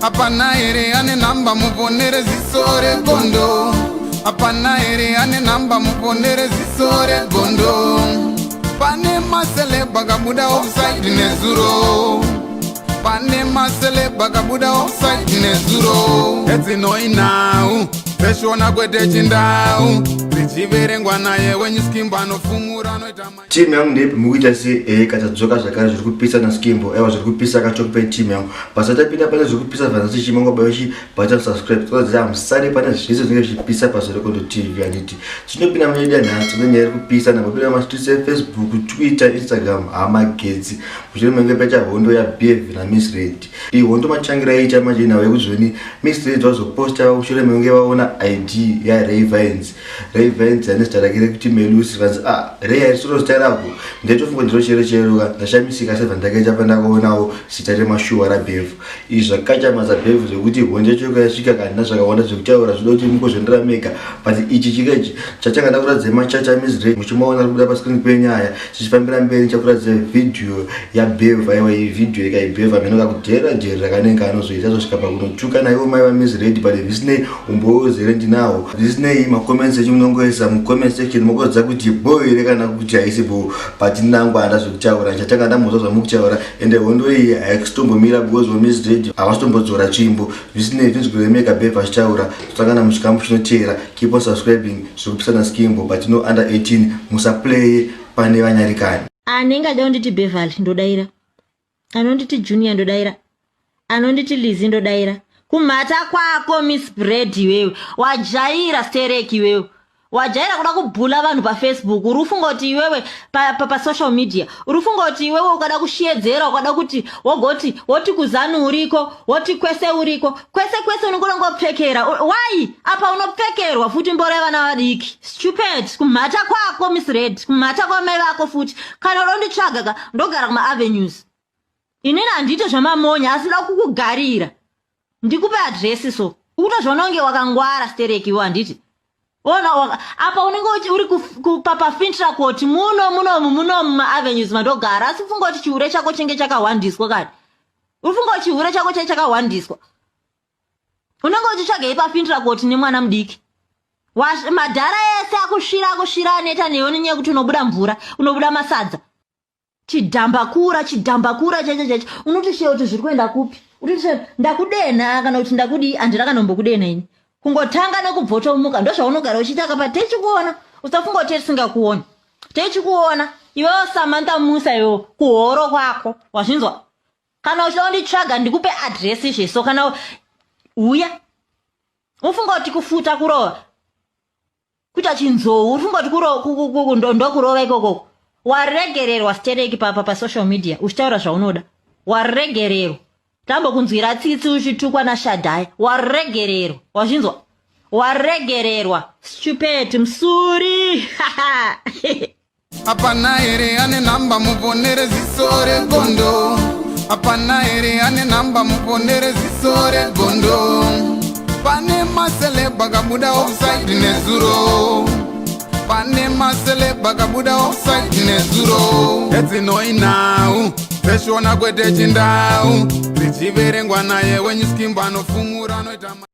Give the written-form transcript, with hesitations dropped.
Hapana here ane nhamba muponere ziso regondo? Hapana here ane nhamba muponere ziso regondo? Pane maceleb akabuda offside nezuro. Pane maceleb akabuda offside nezuro. Edzinoi nhau dzeshona kwete chindau dzichiverengwa naye wenyuskimbo anofumura anoita. Timu yangu ndeipi mukuita sei? Katadzoka zvakare zviri kupisa naSkimbo. Aiwa, zviri kupisa kachokupe timu yangu. Pasati tapinda pane zviri kupisa vanhasi, chimangwa bayochi button subscribe toziva hamusari pane zvese zvinenge zvichipisa paZorekondo TV. Handiti tinopinda munyaya nhasi tine nyaya iri kupisa nambopinda mastreets eFacebook, Twitter, Instagram, hamagetsi mushure menge paita hondo yaBev naMiss Red. Iyi hondo machangira iita manje nhau yekuti zvoni Miss Red vazoposta mushure menge vaona ID yaRay Vines. Ray Vines ane zita rake rekuti Melusi. Vanzi, "Ah, Ray haisiro zita rako." Ndaitofunga ndiro chero cheroka. Ndashamisika sebva ndakaita pandakaonawo zita remashuwa raBev. Izvi zvakachamasa Bev zvekuti hondo yacho yasvika kandina zvakawanda zvekutaura, zvinoda kuti mungozvendera mega. But ichi chikechi chachanga ndakuratidza machacha Miss Red muchimaona kubuda pascreen penyaya. Tichifambira mberi, ndichakuratidza vhidhiyo yaBev. Aiwa, iyi vhidhiyo ikaibhev amene kakudherera jerera kanenge anozoita zosvika pakunotuka naivo mai vaMiss Red. But zvisinei, umbowo zere ndinawo. Zvisinei, macomments echi munongoisa mucomment section mokuratidza kuti bo here kana kuti haisi bo. But nangwanda zvekutaura, ndichatanga ndamuzwa zvamukutaura. Ende hondo iyi haisitombomira because vaMiss Red havasitombodzora tsvimbo. Zvisinei, zvinzwire mega Bev achitaura. Tosangana muchikamu chinoteera. Keep on subscribing. Zviri kupisa naSkimbo, but no under 18 musaplaye pane vanyarikani. Anenge ada kunditi Beverly, ndodaira. Anonditi Junior, ndodaira. Anonditi Lizi, ndodaira. Kumhata kwako, Miss Bread. Iwewe wajaira stereki, iwewe wajaira kuda kubhula vanhu paFacebook. Uri kufunga kuti iwewe pasocial media, uri kufunga kuti iwewe ukada kushiyedzera, ukada kuti wogoti woti kuZanu uriko, woti kwese uriko, kwese kwese unongorongopfekera. Wai apa unopfekerwa futi mboro yevana vadiki? Stupid. Kumhata kwako, Miss Red. Kumhata kwamai vako futi. Kana udonditsvaga ka, ndogara kumaavenues. Inini handiite zvamamonya, asi da kukugarira ndikupe adhiresi. So ukutozviona kunge wakangwara stereki iwo, handiti? Ona apa unenge uri papaFintra muno munomu munomu maavenues mandogara, asi ufunga kuti chihure chako chinge chakahwandiswa kani? Ufunga kuti chihure chako chai chakahwandiswa? Unenge uchitsvagei paFintra Court nemwana mudiki? Madhara ese akusvira, akusvira, aneta newe nenyaya yekuti unobuda mvura, unobuda masadza. Chidhambakura, chidhambakura chaicho chaicho. Unotoshiya kuti zviri kuenda kupi. Utotoshiya ndakudenha kana kuti ndakudii? Handina kanombokudena ini. Kungotanga nekubvotomuka ndozvaunogara uchiita kapa. Techikuona, usafunga kuti tisingakuoni. Techikuona iwewo, Samantha Musa. Iwewo kuhoro kwako, wazvinzwa? Kana uchida kunditsvaga, ndikupe adhiresi zveso. Kana uya ufunga kuti kufuta kurova kuita chinzou, ufunga kuti ndokurova ikokoko. Waregererwa stereki papa pasocial media uchitaura zvaunoda. Waregererwa. Tambokunzwira tsitsi uchitukwa naShadhaya. Waregererwa, wazvinzwa? Waregererwa, stupid musuri. Hapana here ane nhamba muponere ziso regondo? Hapana here ane nhamba muponere ziso regondo? Pane maceleb akabuda offside nezuro. Pane maceleb akabuda offside nezuro. Edzinoi nhau dzeshona kwete chindau dzichiverengwa naye wenyuskimbo anofumura anoita.